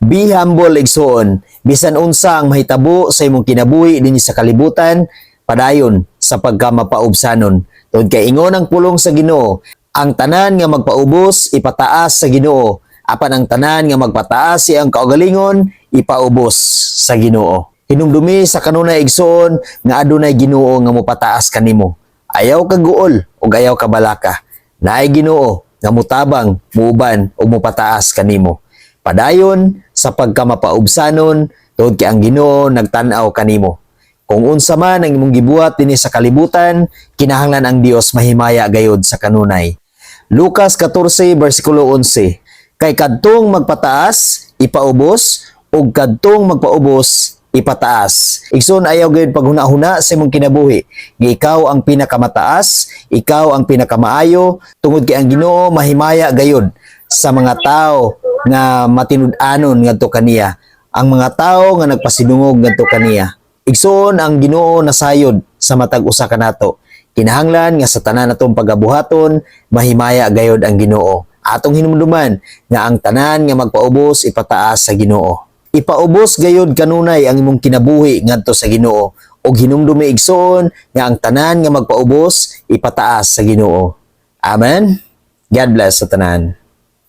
Be humble, igsoon. Bisan unsa ang mahitabo sa imong kinabuhi dinhi sa kalibutan, padayon sa pagkamapaubsanon. Tungod kay ingon ang pulong sa Ginoo, ang tanan nga magpaubos ipataas sa Ginoo, apan ang tanan nga magpataas siyang kaugalingon ipaubos sa Ginoo. Hinumdumi sa kanunay, igsoon, nga adunay Ginoo nga mopataas kanimo. Ayaw ka guol ug ayaw ka balaka. Naay Ginoo nga mutabang, muuban ug mopataas kanimo. Padayon sa pagkamapaubsanon tungod kay ang Ginoo nagtan-aw kanimo. Kung unsa man ang imong gibuhat dinhi sa kalibutan, kinahanglan ang Dios mahimaya gayod sa kanunay. Lucas 14 versikulo 11. Kay kadtong magpataas, ipaubos, ug kadtong magpaubos, ipataas. Igsoon, ayaw gayud paghuna-huna sa imong kinabuhi nga ikaw ang pinakamataas, ikaw ang pinakamaayo, tungod kay ang Ginoo mahimaya gayud sa mga tao nga matinud-anon ngadto kaniya, ang mga tao nga nagpasidungog ngadto kaniya. Igsoon, ang Ginoo nasayod sa matag usa kanato. Kinahanglan nga sa tanan natong pagabuhaton, mahimaya gayod ang Ginoo. Atong hinumduman nga ang tanan nga magpaubos ipataas sa Ginoo. Ipaubos gayod kanunay ang imong kinabuhi ngadto sa Ginoo ug hinumdumi, igsoon, nga ang tanan nga magpaubos ipataas sa Ginoo. Amen. God bless sa tanan.